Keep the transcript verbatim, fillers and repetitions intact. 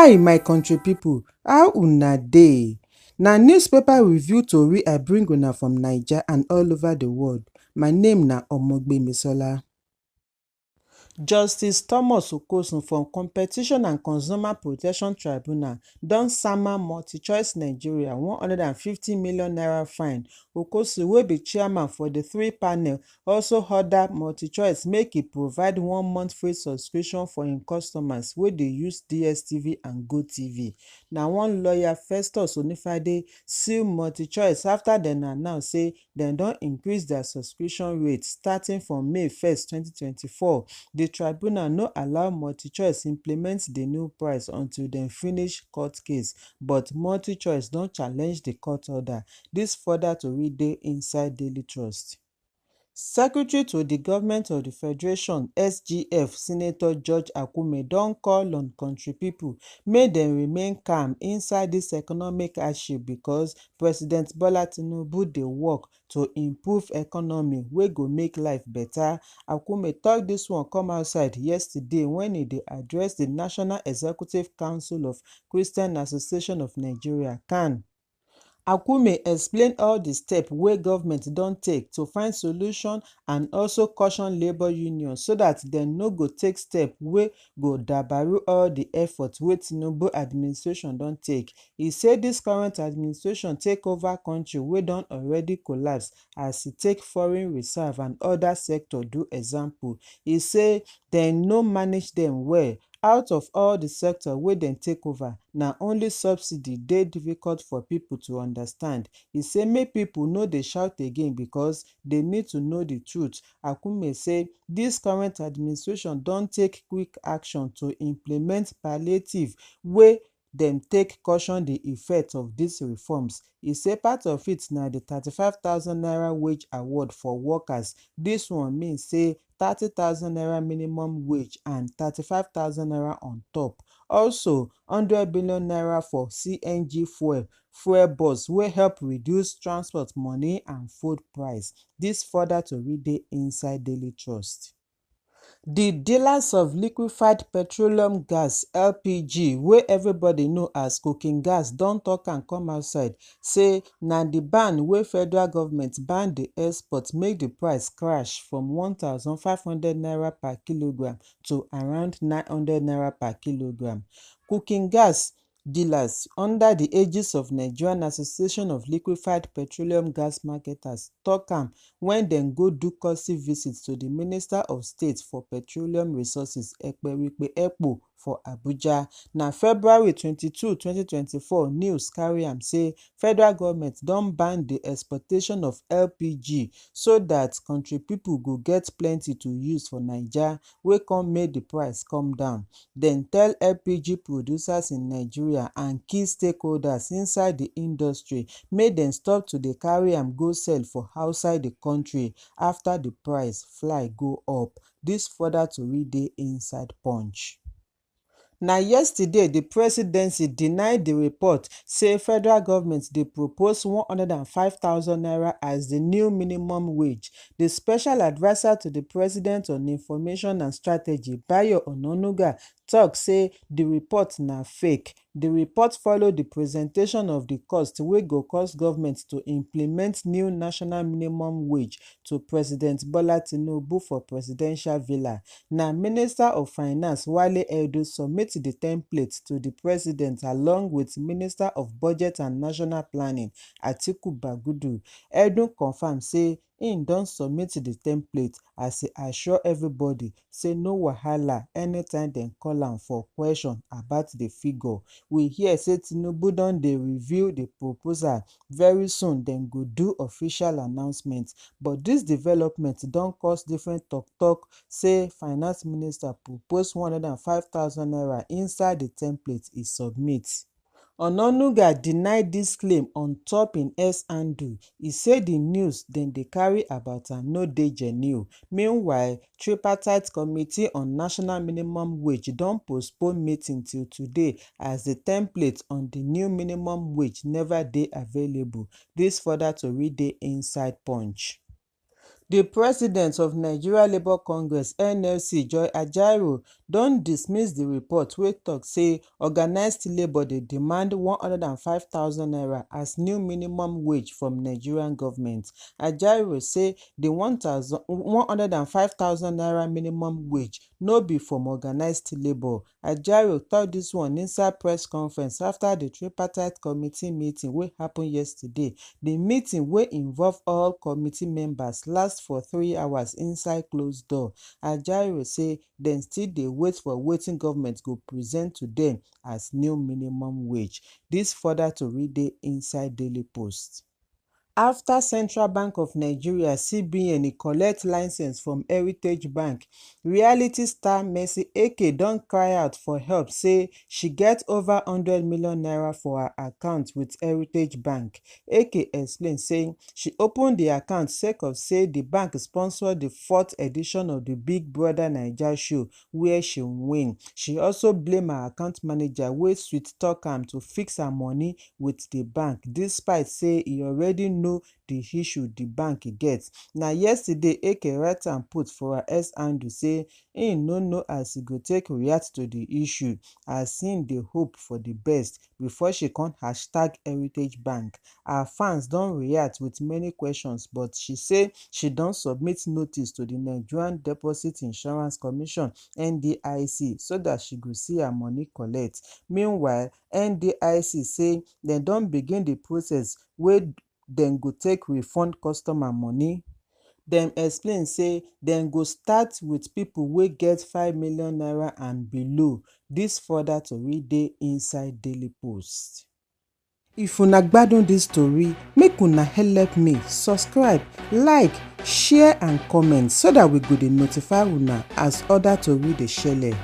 Hi, my country people, how una dey? Na newspaper review tori I bring una from Naija and all over the world. My name na Omogbemisola. Justice Thomas Okosun from Competition and Consumer Protection Tribunal don sama MultiChoice Nigeria one hundred and fifty million naira fine. Okosun, wey be chairman for the three panel, also order MultiChoice make e provide one month free subscription for im customers wey dey use D S T V and GoTV. Na one lawyer, Festus Onifade, sue MultiChoice after dem announce say dem don increase their subscription rate starting from May first, twenty twenty-four. The tribunal no allow MultiChoice implement the new price until dem finish court case, but MultiChoice don challenge the court order. This further tori dey inside Daily Trust. Secretary to the Government of the Federation, S G F, Senator George Akume don call on country people make dem remain calm inside this economic hardship because President Bola Tinubu dey work to improve economy wey go make life better. Akume talk this one come outside yesterday when he dey address the National Executive Council of Christian Association of Nigeria, CAN. Akume explain all the step wey government don take to find solution and also caution labour union so that dem no go take step wey go dabaru all the effort wey Tinubu administration don take. He say this current administration take over country wey don already collapse as e take foreign reserve and other sector do example. He say dem no manage dem well. Out of all the sector wey dem take over, na only subsidy dey difficult for people to understand. He say make people no dey shout again because they need to know the truth. Akume say this current administration don take quick action to implement palliative wey dem take caution the effect of these reforms. He say part of it na the thirty-five thousand naira wage award for workers. This one mean say thirty thousand naira minimum wage and thirty-five thousand naira on top. Also, hundred billion naira for C N G fuel, fuel bus wey help reduce transport money and food price. This further tori dey inside Daily Trust. The dealers of liquefied petroleum gas, L P G, wey everybody know as cooking gas, don talk am come outside say na the ban wey federal government ban the export make the price crash from one thousand five hundred naira per kilogram to around nine hundred naira per kilogram. Cooking gas dealers under the aegis of Nigerian Association of Liquefied Petroleum Gas Marketers talk am when dem go do courtesy visit to the Minister of State for Petroleum Resources, Ekperikpe Ekpo, for Abuja. Na February twenty-two, twenty twenty-four news carry am say federal government don ban the exportation of L P G so that country people go get plenty to use for Naija, wey come make the price come down. Dem tell L P G producers in Nigeria and key stakeholders inside the industry make dem stop to dey carry am go sell for outside the country after the price fly go up. This further tori dey inside Punch. Na yesterday the presidency deny the report say federal government dey propose one hundred and five thousand naira as the new minimum wage. The special adviser to the president on information and strategy, Bayo Ononuga, talk say the report na fake. The report follow the presentation of the cost wey go cost government to implement new national minimum wage to President Bola Tinubu for presidential villa. Na Minister of Finance, Wale Edo, submit the template to the president along with Minister of Budget and National Planning, Atiku Bagudu. Edo confirm say im don submit the template as e assure everybody say no wahala anytime dem call am for question about the figure. We hear say Tinubu don dey review the proposal. Very soon, dem go do official announcement. But this development don cause different talk talk say finance minister propose one hundred and five thousand naira inside the template e submit. Ononuga deny dis claim on top im X handle. E say di news dem dey carry about am no dey genuine. Meanwhile, tripartite committee on national minimum wage don postpone meeting till today as di template on di new minimum wage neva dey available. Dis further tori dey inside Punch. Di president of Nigeria Labour Congress, N L C, Joy Ajaero, don dismiss di report wey tok say organized labour dey demand one hundred and five thousand naira as new minimum wage from Nigerian government. Ajaero say di one thousand, one hundred and five thousand naira minimum wage no be from organized labour. Ajaero tok dis one inside press conference afta di tripartite committee meeting wey happun yesterday. Di meeting, wey involve all committee members, last for three hours inside closed door. Ajaero say dem still dey wait for wetin government go present to dem as new minimum wage. Dis further tori dey inside Daily Post. After Central Bank of Nigeria, C B N, e collect license from Heritage Bank, reality star Mercy Eke don cry out for help, say she get over hundred million naira for her account with Heritage Bank. Eke explain say she open di account sake of say di bank sponsor di fourth edition of di Big Brother Naija show, where she win. She also blame her account manager, wey sweet talk am to fix her money with di bank, despite say e already know di issue di bank get. Na yesterday Eke write am put for her X handle say im no know as e go take react to di issue, as im dey hope for di best, before she come hashtag Heritage Bank. Her fans don react with many questions, but she say she don submit notice to di Nigerian Deposit Insurance Commission, N D I C, so dat she go see her money collect. Meanwhile, N D I C say dem don begin di process wey dem go take refund customer money. Dem explain say dem go start with pipo wey get five million naira and below. Dis further tori dey inside Daily Post. If una gbadun dis tori, make una help me subscribe, like, share and comment, so dat we go dey notify una as other tori dey shele.